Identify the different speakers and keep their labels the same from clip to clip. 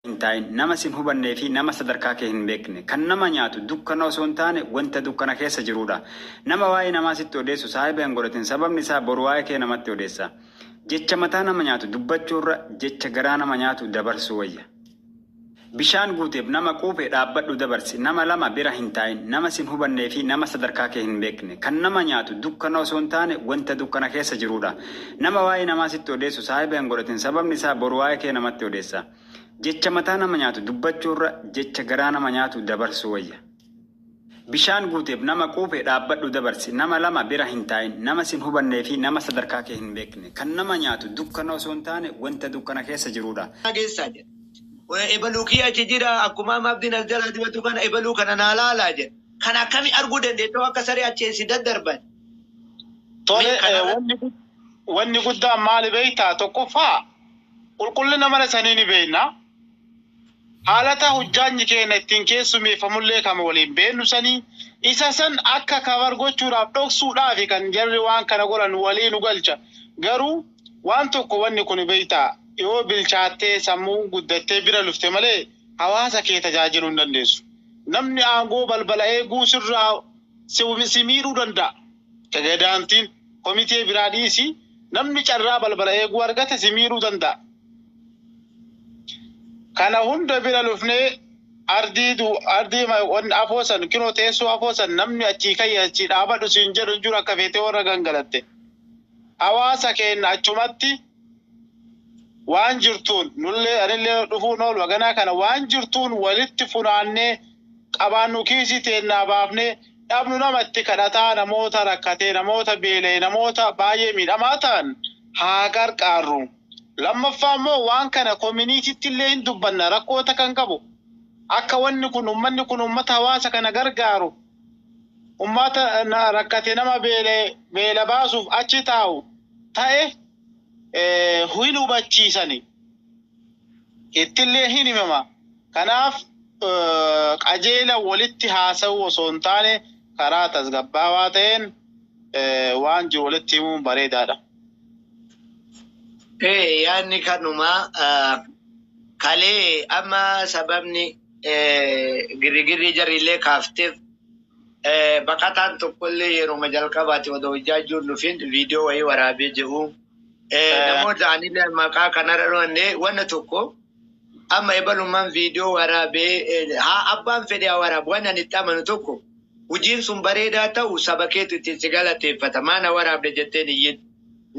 Speaker 1: Hin taa'in. Nama sin hubannee fi nama sadarkaa kee hin beekne. Kan nama nyaatu dukkana osoo hin taane wanta dukkana keessa jiruudha. Nama waa'ee namaa sitti odeessu saahiba hin godhatin, sababni isaa boru waa'ee kee namatti odeessa. Jecha mataa nama nyaatu dubbachuurra jecha garaa nama nyaatu dabarsuu wayya. Bishaan guuteef nama quufe dhaabbadhu dabarsi. Nama 2 bira hin taa'in. Nama sin hubannee fi nama sadarkaa kee hin beekne. Kan nama nyaatu dukkana osoo hin taane wanta dukkana keessa jiruudha. Nama waa'ee namaa sitti odeessu saahiba hin godhatin, sababni isaa boru waa'ee kee namatti odeessa. Jecha mataa nama nyaatu dubbachuurra jecha garaa nama nyaatu dabarsuu wayya. Bishaan guuteef nama quufe dhaabbadhu dabarsi. Nama 2 bira hin taa'in. Nama sin hubannee fi nama sadarkaa kee hin beekne. Kan nama nyaatu dukkana osoo hin taane wanta dukkana keessa jiruudha.
Speaker 2: Geessaa jedha. Ebaluu kiyya achi jira, akkuma amma Abdiin as jalaa dibatu kana, ebaluu kana naa laalaa jedha. Kana akkami arguu dandeetta akka saree achi si daddarban?
Speaker 3: Tole.
Speaker 2: Mee kanarra
Speaker 3: Wanni guddaan maali beektaa? Tokkoffaa, qulqullina mana sanii ni beekna. Haalata hujjaanyi keenya ittiin keessumeeffamullee kama waliin beennu sanii isa san akka cover gochuudhaaf, dhoksuudhaaf kan jarri waan kana godhan walii nu galcha. Garuu waan tokko, wanni kun beektaa, yoo bilchaattee sammuu guddattee bira lufte malee hawaasa kee tajaajiluu hin dandeessu. Namni aangoo balbala eeguu sirraa si miidhuu danda'a. Gadaantiin komitee biraa dhiisi, namni carraa balbala eeguu argate si miidhuu danda'a. Kana hunda bira lufnee ardii wanni afoo san kinoo teessoo afoo san namni achii kayya achii dhaabadhu siin jedhu hin jiru, akka feetee warra gangalatte. Hawaasa keenya achumatti waan jirtuun nullee anillee dhufuun oolu haganaa kana waan jirtuun walitti funaannee qabaannu kiisii teennaa baafnee dhabnu nama itti kadhataa, namoota rakkatee, namoota beela'e, namoota baay'ee miidhamaa ta'an haa qarqaarru. Lammaffaa immoo waan kana communitytti illee hin dubbanna, rakkoota kan qabu. Akka wanni kun uummanni kun uummata hawaasa kana gargaaru, uummata rakkate, nama beela'e beela baasuuf achi taa'u ta'e hin hubachiisani. Ittillee hin himama. Kanaaf qajeela walitti haasa'uu osoo hin taane karaa tasgabbaawaa ta'een waan jiru walitti himuun bareedaadha.
Speaker 2: Yaadni kanumaa kalee amma sababni girrigirrii jarrillee kaafteef baqataan tokkollee yeroo jalqabaati odoo hojjaa dhufin viidiyoo wayii waraabee jiru. Namoota anillee maqaa kanarra dhoonne wanna tokko amma ebalummaan viidiyoo waraabee haa abbaan fedhe haa waraabu, waan ani itti amanu tokko, hojiin sun bareedaa ta'u saba keetu ittiin si galateeffata, maana waraabde jetteen iyyin.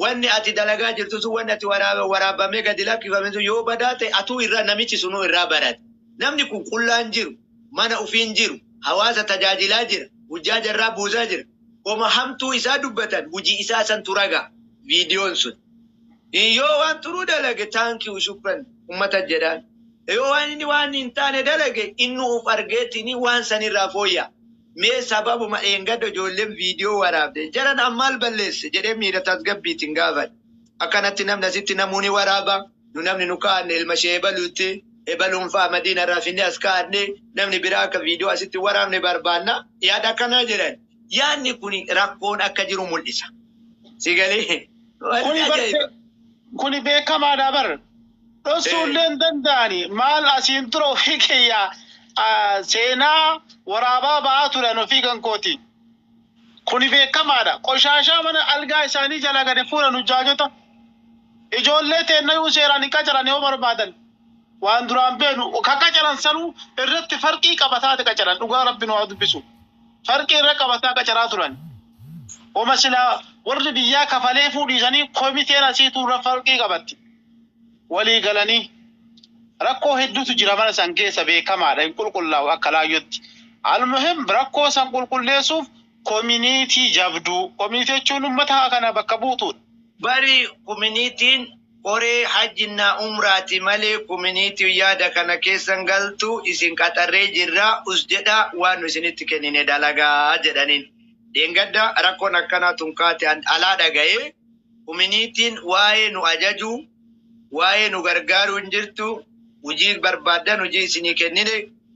Speaker 2: Wanni ati dalagaa jirtu sun, wanni ati waraabamee gadi lakkifame sun yoo badaa ta'e, atuu irraa namichi sunuu irraa barate. Namni kun qullaan jiru, mana ofiin jiru, hawaasa tajaajilaa jira, hojjaa jarraa buusaa jira. Homa hamtuu isaa dubbatan, hojii isaa santu raga viidiyoon sun. Yoo waan turuu dalage, thank you, shukran ummata jedhaan. Yoo waan inni waan hin taane dalage, inni uf argeetini waan sanirraa fooyya'a. Mee sababuma dheengadda ijoolleen viidiyoo waraabde jaran ammaal balleesse jedhee miira tasgabbiitiin gaafadhe. Akkanatti namni asitti namuuni waraaba. Nu namni nu kaa'anne ilma ishee ebaluutti, ebaluun fa'a Madiina irraa finne as kaa'anne, namni biraa akka viidiyoo asitti waraabne barbaanna. Yaada akkanaa jedhan. Yaadni kun rakkoon akka jiru mul'isa. Si galee?
Speaker 3: Kuni kuni beekamaadha bar. Dhoksuu illee hin danda'ani. Maal asiin dura ofii kiyya seenaa waraabaa ba'aa turan ofii kan kooti. Kuni beekamaadha. Qoshaashaa mana algaa isaanii jala gadi fuudhan hujjaajota. Ijoollee teennayyuu seeraan hin qacaran yoo barbaadan. Waan duraan beenu ka qacaran sanuu irratti farqii qabataati qacaran, dhugaa rabbi nu haa dubbisu. Farqii irra qabataa qacaraa turan. Homa silaa warri biyyaa kafalee fuudhiisanii komiteen asiitu irra farqii qabatti. Walii galanii rakkoo hedduutu jira mana san keessa, beekamaadha, hin qulqullaa'u akka laayyootti. Almuhim, rakkoo san qulqulleessuuf community jabduu. Community jechuun uummata kana bakka buutuudha.
Speaker 2: Bari communityn koree hajjinnaa umraati malee community yaada kana keessan galtu, isin qaxarree jirra, us jedha, waan nu isinitti kennine dalagaa jedhaniin. Dheengadda rakkoon akkanaa tun kaate alaa dhaga'ee communityn waa'ee nu ajaju, waa'ee nu gargaaruu hin jirtu, hojii barbaaddan hojii isinii kennine,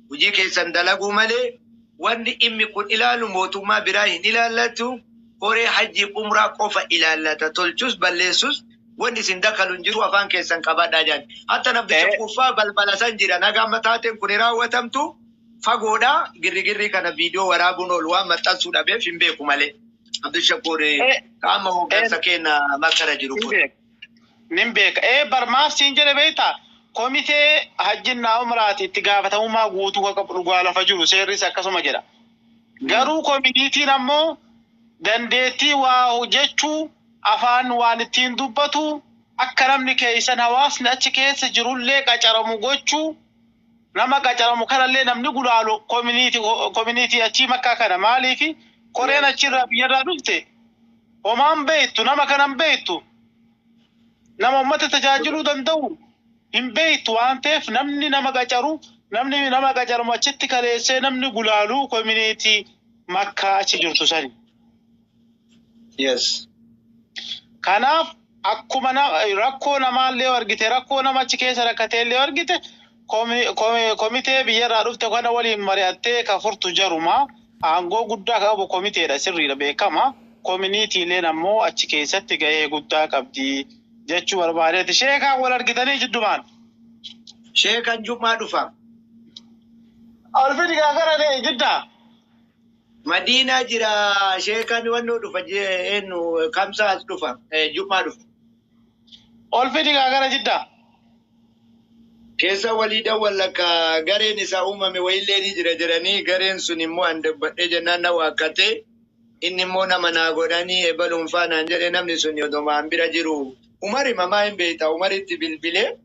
Speaker 2: hojii keessan dalaguu malee wanni dhimmi kun ilaalu mootummaa biraa hin ilaallatu, koree hajjii umraa qofa ilaallata, tolchus balleessus. Wanni isin dakalu hin jiru, afaan keessan qabadhaa jedhan. Hatta nafticha kuffaa balbala san jira. Nagaa mataateen kun raawwatamtu fagoodha. Girrigirri kana viidiyoo waraabuun oolu waan maxxansuu dhabeef hin beeku malee. Abdushakuur qaama hooggansa keenya makkara jiru kun.
Speaker 3: Nin beeka. Barmaaf siin jedhe beektaa? Komitee hajjinnaa umraati itti gaafatamummaa guutuu akka qabu dhugaa lafa jiru seerris akkasuma jedha. Garuu kominiitiin ammoo dandeettii waa hojjechuu, afaan waan ittiin dubbatu, akka namni keessan hawaasni achi keessa jirullee qacaramu gochuu, nama qacaramu kanallee namni gulaalu kominiitii achii makkaa kana. Maaliifi koreen achirraa biyyarraa dhufte homaan beektu, nama kanan beektu, nama ummata tajaajiluu danda'u hin beektu waan ta'eef, namni nama qacaru, namni nama qacaramu achitti kaleessee namni gulaalu kominiitii makkaa achi jirtu sani.
Speaker 2: Yes.
Speaker 3: Kanaaf akkuma rakkoo namaallee argite, rakkoo nama achi keessa rakkateellee argite, komitee biyyarraa dhufte kana waliin mari'attee ka furtu jaruma. Aangoo guddaa qabu komiteedha, sirriidha, beekama. Kominiitiileen ammoo achi keessatti gahee guddaa qabdi jechuu barbaadeeti. Sheekaan wal argitanii jiddumaan?
Speaker 2: Sheekan Jummaa dhufa.
Speaker 3: Alfidi gaagara jiddaa.
Speaker 2: Madiinaa jira. Sheekan wannoo dhufa, eenyu, kamsa as dhufa, Jummaa dhufa.
Speaker 3: Olfidi gaagara jiddaa.
Speaker 2: Keessa walii dawwallakka gareen isaa uumame wayiillee ni jira jedhanii, gareen sun immoo an dubbadhee jennaan na waakkatee, inni immoo nama naa godhanii ebaluun faanaan jedhe. Namni sun odomaan bira jiru Umari mamaa hin beekta, Umaritti bilbilee,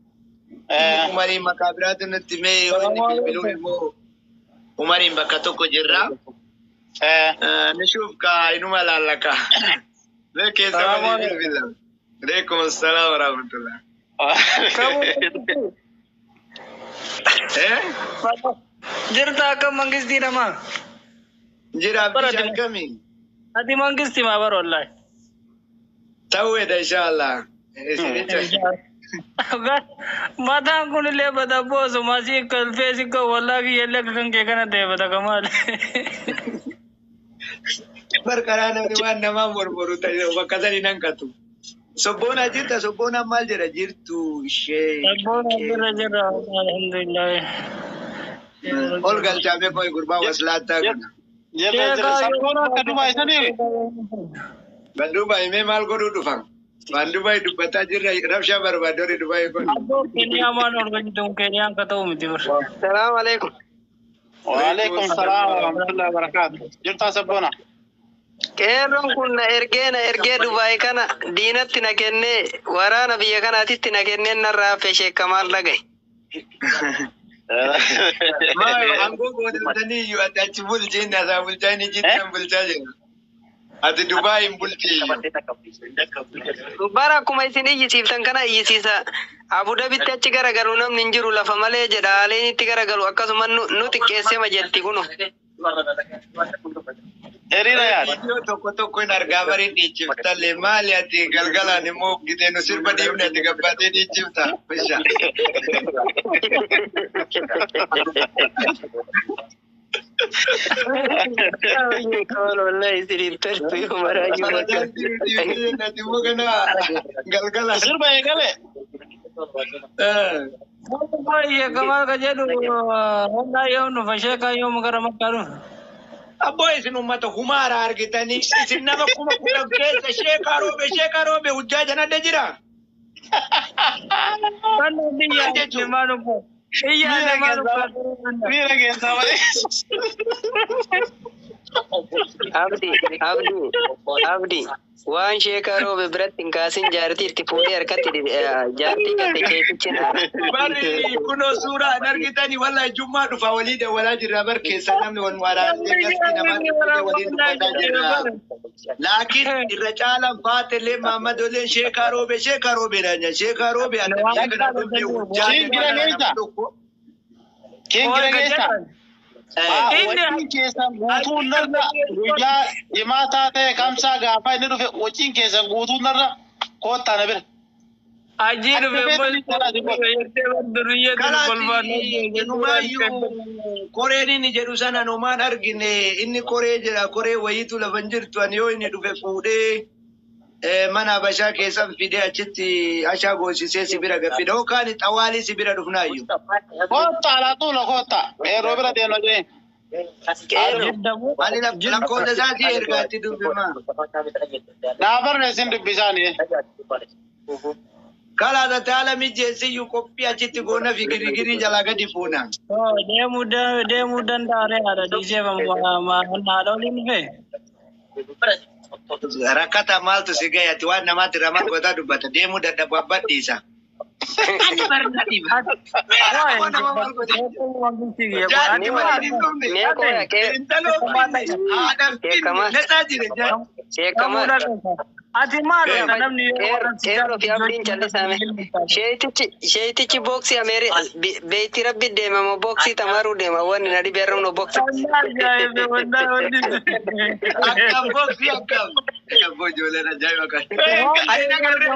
Speaker 2: Umarii maqaa biraatu nutti mee yoo inni bilbiluun immoo Umariin bakka tokko jirra. Nishuuf ka inuma laallaka. Mee keessa walii bilbila. Alaikum assalam wa rahmatullah. Eh?
Speaker 4: Jirta, akka mangistii namaa.
Speaker 2: Jira, bishaan kamii?
Speaker 4: Ati mangistii maa bara wallahi.
Speaker 2: Ta'uudha inshallah. Isinicha.
Speaker 4: Mataan kun illee bada boosuma si kalfee si ka wallahi kiyyallee akka kan kee kana ta'e bada kamaal.
Speaker 2: Barqaraa namni waan namaa mormoru ta'e bakka sanii nan qatu. Sobboonaa jirta, sobboonaan maal jedha jirtu ishee?
Speaker 4: Sabboona bira jira, alhamdulillah.
Speaker 2: Ol galchaamee koo gurbaa waslaattaa kana.
Speaker 3: Jirra jirra, sabboona akka Dubaay sanii.
Speaker 2: Ban Dubaay mee maal godhuu dhufan? Waan Dubaay dubbataa jirra, rabshaa barbaaddoori Dubaay kun.
Speaker 4: Abboo Keeniyaa maal ol galchitu, Keeniyaan ka ta'u miti bir.
Speaker 5: Salaam alaikum.
Speaker 3: Waalaikum salaam wa rahmatullahi wa barakaatu. Jirtaa sabboona?
Speaker 5: Qeerroon kun na ergee Dubaay kana diinatti na kennee, waraana biyya kanaatitti na kennee, narraa hafe, sheekamaal dhagaye.
Speaker 2: Maal aangoo gootatanii iyyuu ati achi bulchiin asaa bulchaa, inni jittan bulchaa jira. Ati Dubaay hin bulchi iyyuu.
Speaker 5: Bara akkuma isin iyyisiiftan kana iyyisiisa. Abu Dhabitti achi garagalu namni hin jiru lafa malee jedha. Haaleen itti garagalu akkasuma nu xiqqeessema jetti kunu.
Speaker 3: Hiriira yaad.
Speaker 2: Viidiyoo tokko tokko hin argaa barii dhiichiftallee, maali ati galgalaan immoo gitee nu sirba dhiifne, ati gabbaatee dhiichifta. Bisha.
Speaker 5: Wallahi isiniin toltu yoo maraa jiru akka.
Speaker 2: Ati immoo kana galgala.
Speaker 3: Sirba eegale.
Speaker 4: Baay'ee kamaal ka jedhu wallahi yoom dhufa sheekaa, yoom gara makkaa dhufa.
Speaker 2: Abboo, isin uummata humaara argitanii, isin nama 10,000 keessa sheekaa roobe, sheekaa roobe hujjaa janadda jira.
Speaker 4: Kan biyya namaa dhufa. Iyya namaa dhufa.
Speaker 3: Miira keessaa malee.
Speaker 5: Abdi, Abdi, Abdi. Waan sheekaa roobe biratti hin kaasin, jaartii itti fuudhee harkatti jaartii gate sheekichi.
Speaker 2: Barri kunoo suuraa hin argitanii, wallahi jummaa dhufa, walii dawwalaa jirra bar, keessa namni wal waraantee gasti namaa waliin dubbataa jirra. Laakiin irra caalaan faatellee Maammadoleen sheekaa roobe, sheekaa roobe dha, sheekaa roobe adda biyya kana dhufne hujjaa
Speaker 3: Kiin gira geessa. Kiin gira geessa. Waciin keessan guutuun narra guyyaa himaataa ta'e kamsaa gaafa inni dhufe, waciin keessan guutuun narra koottaa na bira.
Speaker 4: Ajii dhufe.
Speaker 2: Kalaas koreen inni jedhu sana numaan argine, inni koree jedha, koree wayiitu lafa hin jirtu, ani yoo inni dhufe fuudhee Mana Habashaa keessan fidee achitti ashaa goosisee si bira gaffida. Yookaan xawaalii si bira dhufnaayyuu.
Speaker 3: Kotta alaatuula kotta. Yeroo bira deemna jee.
Speaker 5: Qeerroo.
Speaker 2: Ani lakkoofsa isaatii ergaatti dubbimaa.
Speaker 3: Naa barreessin dubbisaani.
Speaker 2: Kalaata taala mijeessiyyuu qophii achitti goona fi girgirii jalaa gadi fuuna.
Speaker 4: Deemuu deemuu danda'a ree haadha dhiisee haadha oliin dhufee.
Speaker 2: Rakkata maaltu si gahe ati waan namaatti ramaa gootaa dubbata deemuu dadhabu abbadhiisa. Ani barna dhiba. Mee nama maal godhe? Jaarti waliin hin dhumne.
Speaker 5: Mee qoya
Speaker 2: Intaloo finne haadha finne lataa jire jaarti.
Speaker 5: sheekamaa.
Speaker 4: Ati maal namni
Speaker 5: Qeerroo fi abdiin callisame. Sheetichi booksii Ameeri beeyti rabbi deema moo booksii tamaruu deema wanni na dhibee arrabnu booksii.
Speaker 2: Akkam booksii akkam. Abboo ijoolleen ajaa'iba kan. Ani nagarree.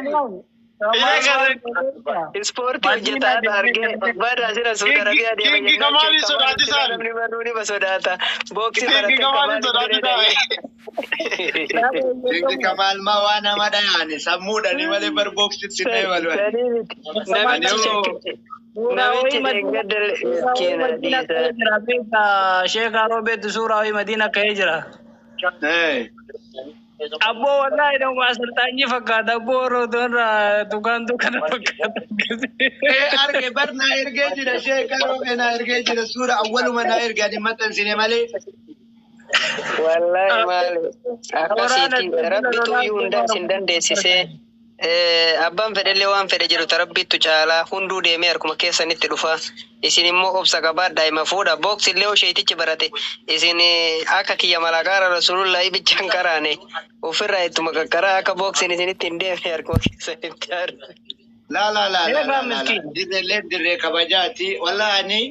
Speaker 5: Ispoortii hojjetaa argee badaa sira Suudi Arabiyaa deema
Speaker 3: Kingi Kamaalii sodaachisaa.
Speaker 5: Namni barruu ni sodaata. Booksii
Speaker 3: Kingi
Speaker 5: barattee
Speaker 3: Kamaalii sodaachisaa.
Speaker 2: Kingi Kamaal maa waa nama dhayaane sammuudhaani malee bar booksitti hin deeman.
Speaker 5: Namichi namichi deeggarda keena dhiisa.
Speaker 4: Sheekh Roobeetu suuraa wayii Madiina ka'ee jira. Abboo wallahi nama asalxaanyii fakkaata. Abboo warra tukaantu kana fakkaata.
Speaker 2: Arge bar naa ergee jira sheeka roobee naa ergee jira suura awwaluma naa erge ani maxxansine malee.
Speaker 5: Wallahi maali akkasiiti rabbitu iyyuu hundaa isin dandeessisee abbaan fedhellee waan fedhe jedhu ta rabbittu caalaa hunduu deemee harkuma keessanitti dhufa isin immoo obsa qabaadhaa hima fuudha booksillee osheetichi barate isin akka kiyya malaqaara rasulullahi bichaan karaane ofirraa ittuma qaqqaraa akka booksin isinitti hin deemne harkuma keessanitti haadha.
Speaker 2: Laa laa laa laa laa laa dirreelleen dirree kabajaati wallahi ani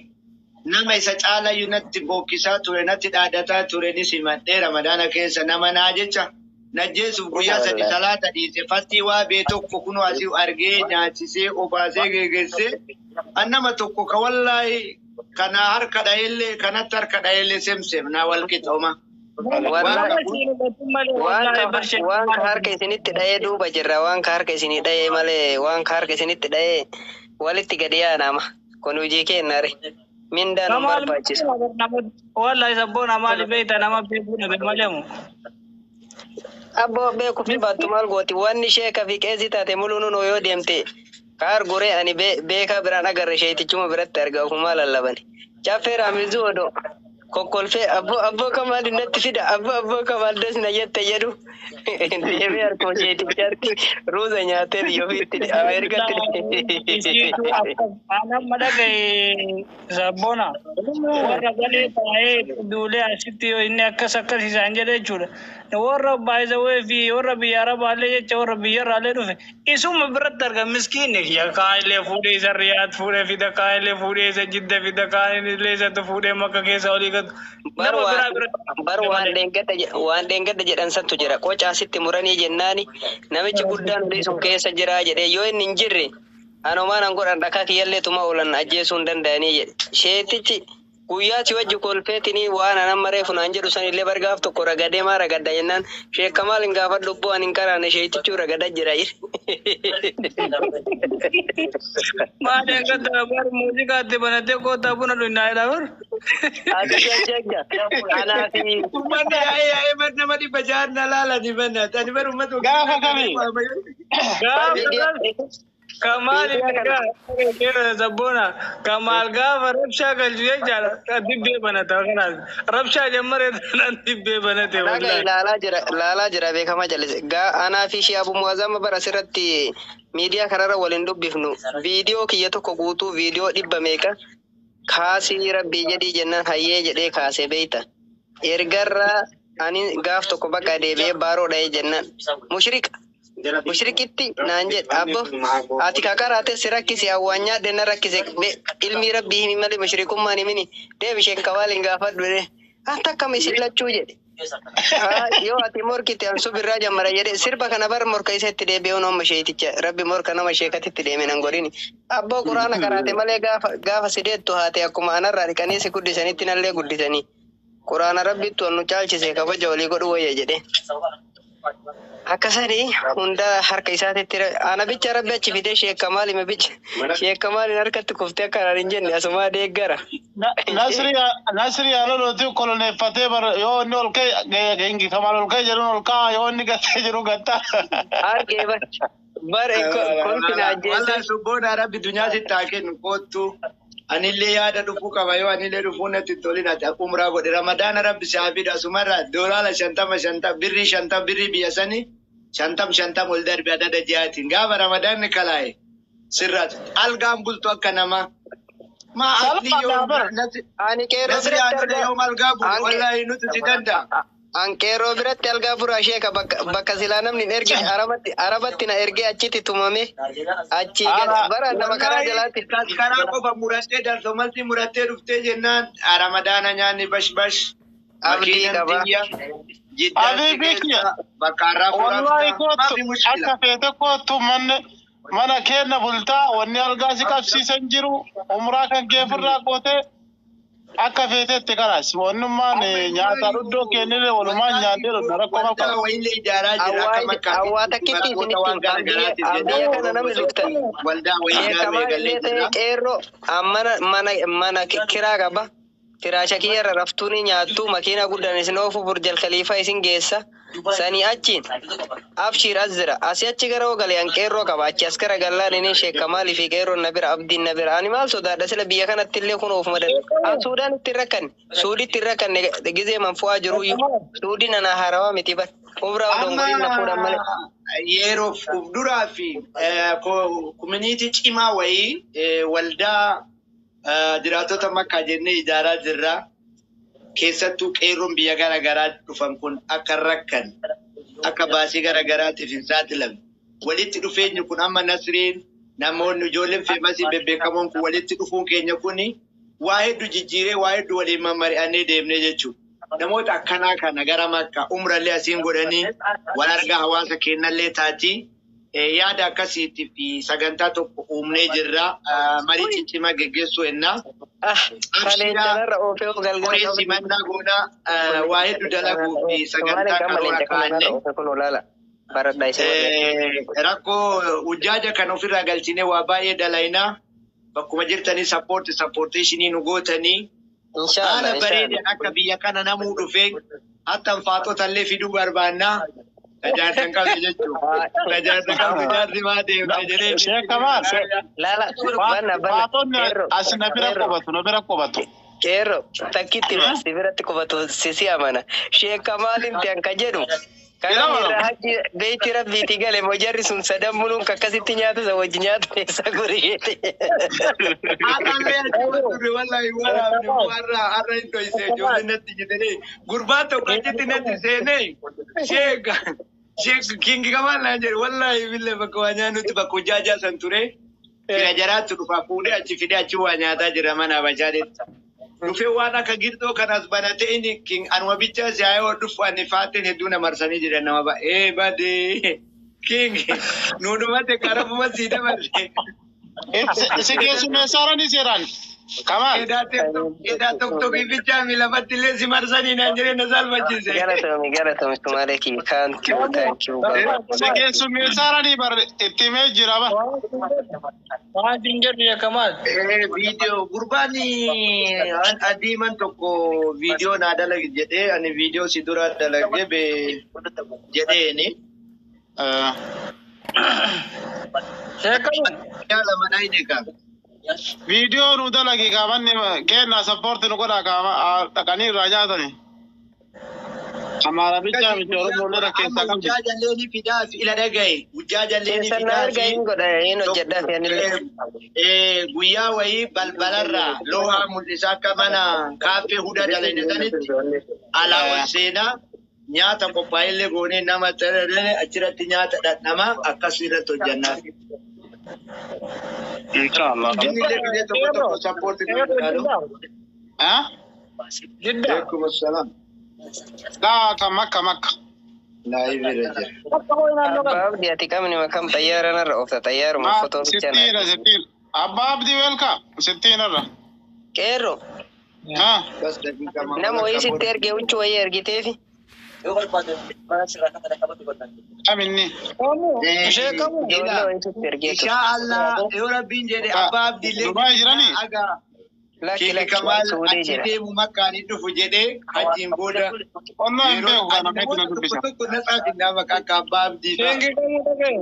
Speaker 2: nama isa caalayyuu natti bookkisaa ture natti dhaadataa ture ni simadhee ramadaana keessa nama naa jecha najjeesuuf guyyaa sadi salaata dhiise fastii waa bee tokko kunoo asii argee nyaachisee obaasee geeggeessee an nama tokko ka wallaahi kana harka dha'ellee kanatti harka dha'ellee semsem naa wal qixooma.
Speaker 5: Waan ka harka isinitti dha'ee duuba jirra waan ka harka isinii dha'ee malee waan ka harka isinitti dha'ee walitti gadi yaanama kun hojii kennare mindaan hin barbaachisu.
Speaker 4: Wallahi sabboona maali beekta nama beekuu dhabe malee mu.
Speaker 5: Abboo beekuu fi baattu maal gooti wanni sheeka fi qeesii taate muluun yoo deemte kaar guree ani beekaa biraan agarre sheetichuma biratti arga ofumaa lallabani. Caffee raamizuu odoo kokkolfee abboo abboo kamaal natti fida abboo abboo kamaal das na jette jedhu deemee harkuma sheetichaatti ruuza nyaatee biyya ofiitti Ameerikaatti.
Speaker 4: Anamma dhagaye sabboona warra galee taa'ee duulee asitti yoo inni akkas akkas isaan jedhe jechuudha. Warra baay'isawee fi warra biyya arabaallee jecha warra biyyarraallee dhufe isuma biratti arga miskiinni kiyya kaayillee fuudhee isa Riyaad fuudhee fida kaayillee fuudhee isa Jidda fida kaayillee isatu fuudhee Makka keessa olii gatu.
Speaker 5: Bar
Speaker 4: Nama biraa biratti.
Speaker 5: Bar waan dheengadda jedhan santu jira qoca asitti muranii jennaani namichi guddaan olii sun keessa jira jedhee yoo inni hin jirre anumaan an godhan dhakaa kiyyallee tuma oolan ajjeesuu hin danda'anii jedhe. Sheetichi guyyaa si wajji kolfeetinii waan anan maree funaan jedhu sanillee bargaaf tokko ragadee maa ragadda jennaan sheekka maal hin gaafadhu obboo ani hin karaane sheetichuu ragada jira jedhe.
Speaker 4: Maal eeggatta bar muuziqaatti banatee kootaa buna dhugnaa jedha bar.
Speaker 5: Ati jajjagga anaa fi
Speaker 2: Uummanni yaa'ee yaa'ee bar nama dhibba jahan na laalani banna ani bar uummata.
Speaker 3: Gaafa kamii?
Speaker 4: Gaafa Kamaal sabboona Kamaal gaafa rabshaa galchu jechaadha dibbee banata kanaas rabshaa jammaree tanaan dibbee banate
Speaker 5: Dhaga
Speaker 4: wallahi.
Speaker 5: ilaalaa jira ilaalaa jira beekamaa jallise. Gaa anaa fi ishee Abu Muazzama bara asirratti miidiyaa kanarra waliin dubbifnu viidiyoo kiyya tokko guutuu viidiyoo dhibba meeqa kaasii rabbii jedhii jennaan hayyee jedhee kaasee beeyta. Ergarraa ani gaaf tokko bakka deebi'ee baaroo dha'ee jennaan mushrika. Mushrikitti naan jedhe abbo ati kakaraate si rakkise awwaan nyaadhe na rakkise ilmi rabbii himi malee mushrikummaan himini deebi isheen kawaal hin gaafadhu jedhe anta akkam isin lachuu jedhe. Yoo ati morkite an subirraa jammara jedhe sirba kana bar morka isa itti deebi'uun amma sheeticha rabbi morka nama sheekatitti deeme nan godhini. Abboo quraana karaate malee gaafa gaafa si deettu haate akkuma anarraa dhiqanii si guddisanitti nallee guddisanii. Quraana rabbittu an nu caalchise kabaja walii godhu wayya jedhe. Akkasanii hunda harka isaatitti ana bicha rabbi achi fidee sheekamaal hime bicha sheekamaaliin harkatti kuftee akka anaan hin jenne asumaa deeggara.
Speaker 3: Nasri Nasri haalolooti koloneeffatee bar yoo inni ol ka'e Kamaal ol ka'e jedhuun ol ka'a, yoo inni gattee jedhu gatta.
Speaker 5: Argee bar bar kolfi na ajjeese.
Speaker 2: Wallahi subboona rabbi dunyaa sitti haa kennu, kottu. Anillee yaada dhufuu qaba, yoo anillee dhufuu natti tolin ati umraa godhe. Ramadaana rabbi si haa fidu, asumarra doolaara 50 50, birrii 50, birrii biyya sanii 50 50 ol darbe adada ji'aatiin gaafa ramadaanni kalaa'e sirraati algaan bultu akka namaa. Maa asli yoo
Speaker 5: Ani qeerroo
Speaker 2: nasri
Speaker 5: biratti
Speaker 2: haadha
Speaker 5: argaa.
Speaker 2: yoo algaa bulu wallahi nuti si danda'a.
Speaker 5: An qeerroo biratti algaa buraa sheeka, bakka silaa namni hin ergine arabatti na ergee achitti tumame achi bara nama karaa jalaatti.
Speaker 2: Karaa qofa murattee darsomalti murattee dhuftee jennaan ramadaana nyaanni bash bash.
Speaker 5: Abdii
Speaker 2: Makiinan
Speaker 5: qaba.
Speaker 2: tiyya jiddaan si
Speaker 3: Abii bikya.
Speaker 2: keessa bakka har'aa
Speaker 3: Wallahi
Speaker 2: furaafta
Speaker 3: kottu
Speaker 2: maafi mushkila.
Speaker 3: akka feete kottu, manne mana keenya bultaa, wanni algaa si qabsiisan jiru, umraa kan keefirraa gootee akka feetetti kalaas wannummaan nyaata dhuddoo kennile walumaan nyaannee dhugna, rakkoo
Speaker 2: Waldaa
Speaker 3: qabu.
Speaker 2: wayiillee ijaaraa jira akka makkaa
Speaker 5: Awwaa takkitti isinitti hima. Biyya kana namni dhuftan.
Speaker 2: Waldaa wayii ijaaruu
Speaker 5: Sheekamaa
Speaker 2: eegallee
Speaker 5: illee ta'e
Speaker 2: jira.
Speaker 5: qeerroo mana kiraa qaba. Firaasha kiyyarra raftuu ni nyaattu, makiina guddaan isin oofu, Burjal Khaliifaa isin geessa. Sanii achiin abshiir as jira. Asii achi gara oogale an qeerroo qaba. Achi as gara gallaan inni sheekamaalii fi qeerroon na bira, abdiin na bira. Ani maal sodaadha sila biyya kanatti illee kun oofuma danda'a. An Suudaan itti hin rakkanne. Suuditti hin rakkanne gizee man fu'aa jiru iyyuu. Suudiin anaa haarawaa miti bar. Umraa odoon godhin na fuudhan malee.
Speaker 2: Amma yeroof uf duraa fi community cimaa wayii waldaa jiraattota makkaa jennee ijaaraa jirra. Keessattuu qeerroon biyya gara garaa dhufan kun akka rakkan akka baasii gara garaatiif hin saaxilamne. Walitti dhufeenyi kun amma Nasriin namoonni ijoolleen famous bebbeekamoon kun walitti dhufuun keenya kuni waa hedduu jijjiiree waa hedduu waliin mammari'annee deemnee jechuudha. Namoota akkanaa kana gara makka umrallee asiin godhanii wal argaa hawaasa kennallee taati. Yaada akkasiitii fi sagantaa tokko uumnee jirra. Marii ciccimaa geggeessuu ennaa.
Speaker 5: Ah, kaleencarra oofee of
Speaker 2: Qoree
Speaker 5: galgala.
Speaker 2: simannaa goonaa waa hedduu dalaguu fi sagantaa karoora kaa'anne.
Speaker 5: Baradhaa isa.
Speaker 2: Rakkoo hujjaaja kan ofirraa galchinee waa baay'ee dalaynaa. Bakkuma jirtanii support supporteeshinii nu gootanii. Haala
Speaker 5: Inshaallah,
Speaker 2: bareedaan akka biyya kana namuu dhufee hatta faatota illee fiduu barbaannaa. Tajaajila qabdu jechuudha. Tajaajila qabdu jaarsi maa deemte jedhee.
Speaker 3: Sheek Kamaal.
Speaker 5: Laala, banna banna.
Speaker 3: Faatonni as na bira qubatu, na bira qubatu.
Speaker 5: Qeerroo takkitti si biratti qubatu si amana. Sheekamaaliin an ka jedhu. Kana irraa haji beeyti rabbiiti gale mojarri sun sadan muluun akkasitti nyaata isa wajji nyaata keessa guriyeeti.
Speaker 2: Haadhaan achuma turre wallahi waraabne warra har'a hin dhoyse ijoollee natti jedhanii gurbaa tokko achitti natti seenee sheek sheek kingi kamaan naan jedhe wallahi billee bakka waa nyaannutti bakka hojjaajaa san ture. Fira jaraatti dhufa fuudhee achi fidee achi waa nyaataa jira mana abashaadetti. Dhufee waan akka girxoo kanas banatee inni king anuma bichaa si haa dhufu ani faateen hedduu na marsanii jiran nama baay'ee badee king nu dhumate karabuma sii dabarre.
Speaker 3: Si keessummeessaarani seeraan. Kamaal.
Speaker 2: Edaa tokko bichaa mi lafatti illee si marsanii naan jedhee na salphachiise.
Speaker 5: Galatoomi, galatoomi Sumaalee kiyya. Thank you, thank you.
Speaker 3: Si keessummeessaarani bar itti himee jira ba.
Speaker 4: Waan siin jedhu yakamaal.
Speaker 2: Viidiyoo gurbaan adiiman tokko viidiyoo naa dalage jedhee ani viidiyoo si dura dalage be jedheeni.
Speaker 4: Sheekamu.
Speaker 2: Yaala manaa inni qaba.
Speaker 3: Viidiyoo nu dalagi kaamanni kenna support nu godha kaama dhaqanii irraa nyaatani. Amaara bichaa miti, Oromoo illee rakkeessaa qabdi.
Speaker 2: Hujjaa jallee ni fidaa fi ila dhagaye. Hujjaa jallee ni
Speaker 5: Keessan na
Speaker 2: fidaa
Speaker 5: arga
Speaker 2: fi
Speaker 5: hin godha hin hojjedhaa fi anillee.
Speaker 2: Guyyaa wayii balbalarraa loohaa mul'isa akka mana kaaffee huda dalagne sanitti alaa ol seenaa nyaata qophaa'ellee goonee nama tararee achirratti nyaata dhadhama akkas irratti hojjannaa.
Speaker 3: Inshallah.
Speaker 2: Inni illee biyya tokko tokko support godhu.
Speaker 3: Ah?
Speaker 4: Jidda.
Speaker 2: Alaikum assalam.
Speaker 3: Daa kan makka makka.
Speaker 2: Live irra jira.
Speaker 5: Abbaa Abdii, ati qabni makam xayyaara narra oofta xayyaaruma fotoo bichaa na.
Speaker 3: Sittiina sittiina. Abbaa Abdii, welcome. Sittiina irra.
Speaker 5: Qeerroo
Speaker 3: Ah?
Speaker 2: Bas daqiiqa
Speaker 5: nama wayii sitti ergee huccuu wayii ergiteefi.
Speaker 3: Aminni.
Speaker 4: Kamu ishee kamu.
Speaker 5: Ijoollee wayitutti ergee ture.
Speaker 2: Insha Allah yoo Rabbiin jedhe abbaa Abdiillee
Speaker 3: Dubaay jiranii?
Speaker 2: aga
Speaker 5: Lakki
Speaker 2: Sheekh
Speaker 5: lakki
Speaker 2: Kamaal
Speaker 5: Suudii
Speaker 2: achi
Speaker 5: jira.
Speaker 2: deemu makkaanii dhufu jedhee achiin booda
Speaker 3: Onnaa hin
Speaker 2: yeroo
Speaker 3: beeku
Speaker 2: ani
Speaker 3: kana meetu
Speaker 2: namoota
Speaker 3: na
Speaker 2: tokko
Speaker 3: dubbisa.
Speaker 2: tokko na xaafinaa maqaa akka abbaa Abdii fa'a.
Speaker 4: Sheekii kamu dhaga'e.